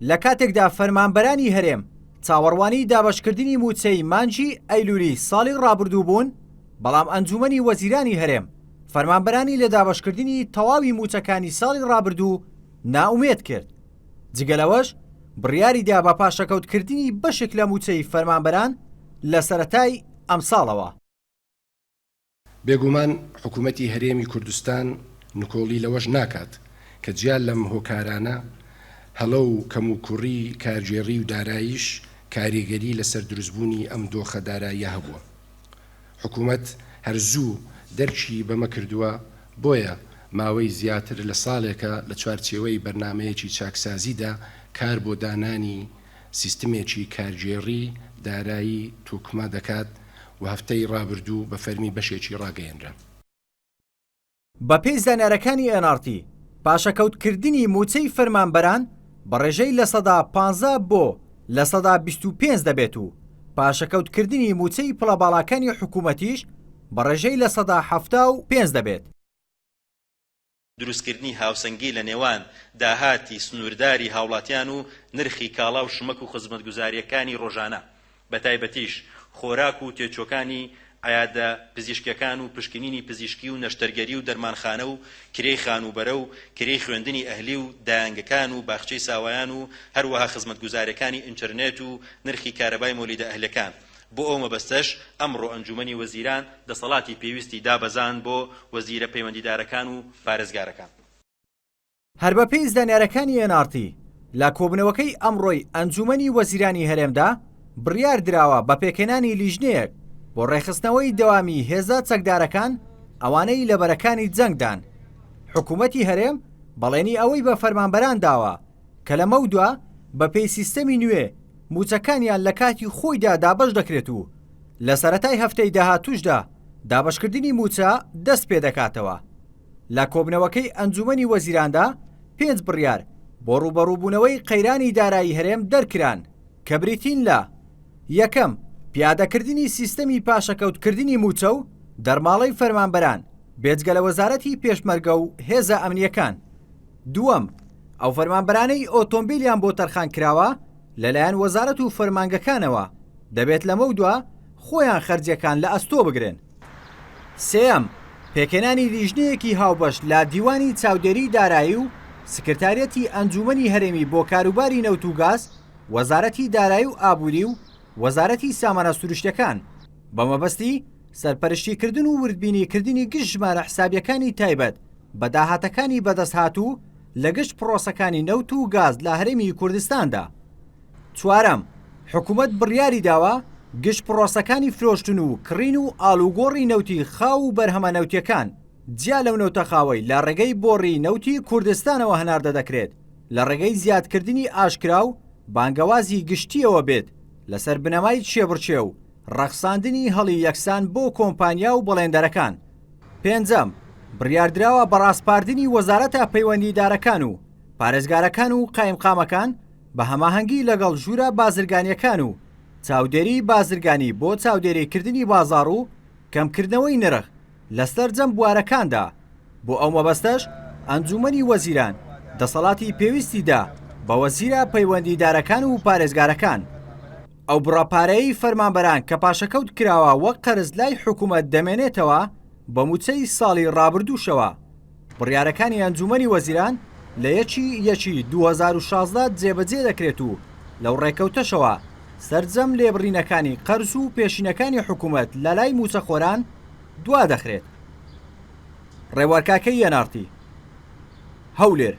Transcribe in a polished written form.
لە کاتێکدا فەرمانبەرانی هەرێم چاوەڕوانی دابەشکردنی مووچەی مانگی ئەیلولی ساڵی ڕابردوو بوون، بەڵام ئەنجوومەنی وەزیرانی هەرێم فەرمانبەرانی لە دابەشکردنی تەواوی مووچەکانی ساڵی ڕابردوو نائومێد کرد. جگە لەوەش بڕیاریدا بە پاشەکەوتکردنی بەشێک لە مووچەی فەرمانبەران لە سەرەتای ئەمساڵەوە. بێگومان حکومەتی هەرێمی کوردستان نکۆڵی لەوەش ناکات کە جیا لەم هۆکارانە، هەڵە و کەموکوڕی کارگێڕی و داراییش کارێگەری لەسەر دروستبوونی ئەم دۆخە داراییە هەبووە. حکومەت هەر زوو دەرکی بەمە کردووە، بۆیە ماوەی زیاتر لە ساڵێکە لە چوارچێوەی بەرنامەیەکی چاکسازیدا کار بۆ دانانی سیستمێکی کارگێڕی دارایی توکمە دەکات و هەفتەی ڕابردوو بە فەرمی بەشێکی ڕاگەیەنرا. بەپێی زانیارەکانی ئێن ئاڕ تی، پاشەکەوتکردنی مووچەی فەرمانبەران بە ڕێژەی 15% بۆ 25% دەبێت و پاشەکەوتکردنی مووچەی پڵە باڵاکانی حکوومەتیش بە ڕێژەی 75% دەبێت. دروستکردنی هاوسەنگی لە نێوان داهاتی سنوورداری هاوڵاتیان و نرخی کاڵا و شمەک و خزمەتگوزارییەکانی ڕۆژانە، بەتایبەتیش خۆراک و تێچووەکانی عیادە پزیشکیەکان و پشکنینی پزیشکی و نەشتەرگەری و دەرمانخانە و کرێی خانووبەرە و کرێی خوێندنی ئەهلی و دایەنگەکان و باخچەی ساوایان و هەروەها خزمەتگوزاریەکانی ئینتەرنێت و نرخی کارەبای مۆلیدە ئەهلیەکان. بۆ ئەو مەبەستەش ئەمڕۆ ئەنجوومەنی وەزیران دەسەڵاتی پێویستی دابەزاند بۆ وەزیرە پەیوەندیدارەکان و پارێزگارەکان. هەر بەپێی زانیارەکانی ئێن ئاڕ تی، لە کۆبوونەوەکەی ئەمڕۆی ئەنجوومەنی وەزیرانی هەرێمدا بڕیار دراوە بە پێکهێنانی لیژنەیەک بۆ ڕێکخستنەوەی دەوامی هێزە چەکدارەکان ئەوانەی لە بەرەکانی جەنگدان. حکوومەتی هەرێم بەڵێنی ئەوەی بە فەرمانبەران داوە کە لەمەودوا بەپێی سیستەمی نوێ مووچەکانیان لە کاتی خۆیدا دابەش دەکرێت و لە سەرەتای هەفتەی داهاتووشدا دابەشکردنی مووچە دەست پێدەکاتەوە. لە کۆبنەوەکەی ئەنجوومەنی وەزیراندا پێنج بڕیار بۆ ڕووبەڕووبوونەوەی قەیرانی دارایی هەرێم دەرکران کە بریتین لە، یەکەم، پیادەکردنی سیستەمی پاشەکەوتکردنی مووچە و دەرماڵەی فەرمانبەران بێجگە لە وەزارەتی پێشمەرگە و هێزە ئەمنییەکان. دووەم، ئەو فەرمانبەرانەی ئۆتۆمبیلیان بۆ تەرخانکراوە لەلایەن وەزارەت و فەرمانگەکانەوە، دەبێت لەمەودوا خۆیان خەرجییەکان لە ئەستۆ بگرن. سێیەم، پێکهێنانی لیژنەیەکی هاوبەش لە دیوانی چاودێریی دارایی و سکرتاریەتی ئەنجوومەنی هەرێمی بۆ کاروباری نەوت و گاز، وەزارەتی دارایی و ئابووری و وەزارەتی سامانە سروشتیەکان، بە مەبەستی سەرپەرشتیکردن و وردبینیکردنی گشت ژمارە حسابیەکانی تایبەت بە داهاتەکانی بەدەستهاتوو لە گشت پڕۆسەکانی نەوت و گاز لە هەرێمی کوردستاندا. چوارەم، حکومەت بڕیاری داوە گشت پڕۆسەکانی فرۆشتن و کڕین و ئاڵوگۆڕی نەوتی خاو و بەرهەمە نەوتیەکان جیا لەو نەوتە خاوەی لە ڕێگەی بۆڕی نەوتی کوردستانەوە هەناردە دەکرێت لە ڕێگەی زیادکردنی ئاشکرا و بانگەوازی گشتیەوە بێت لەسەر بنەمای کێبڕکێ و ڕەخساندنی هەڵی یەکسان بۆ کۆمپانیا و بەڵێندەرەکان. پێنجەم، بڕیاردراوە بە ڕاسپاردنی وەزارەتە پەیوەندیدارەکان و پارێزگارەکان و قایمقامەکان بە هەماهەنگی لەگەڵ ژوورە بازرگانییەکان و چاودێریی بازرگانی بۆ چاودێریکردنی بازاڕ و کەمکردنەوەی نرخ لە سەرجەم بوارەکاندا، بۆ ئەو مەبەستەش ئەنجوومەنی وەزیران دەسەڵاتی پێویستی دا بە وەزیرە پەیوەندیدارەکان و پارێزگارەکان. ئەو بڕە پارەیەی فەرمانبەران کە پاشەکەوت کراوە وەک قەرز لای حکوومەت دەمێنێتەوە بە مووچەی ساڵی ڕابردووشەوە. بڕیارەکانی ئەنجوومەنی وەزیران لە یەکی یەکی 2016 جێبەجێ دەکرێت و لەو ڕێکەوتەشەوە سەرجەم لێبڕینەکانی قەرز و پێشینەکانی حکوومەت لەلای مووچەخۆران دوا دەخرێت. ڕێوار کاکەیی ئێن ئاڕ تی، هەولێر.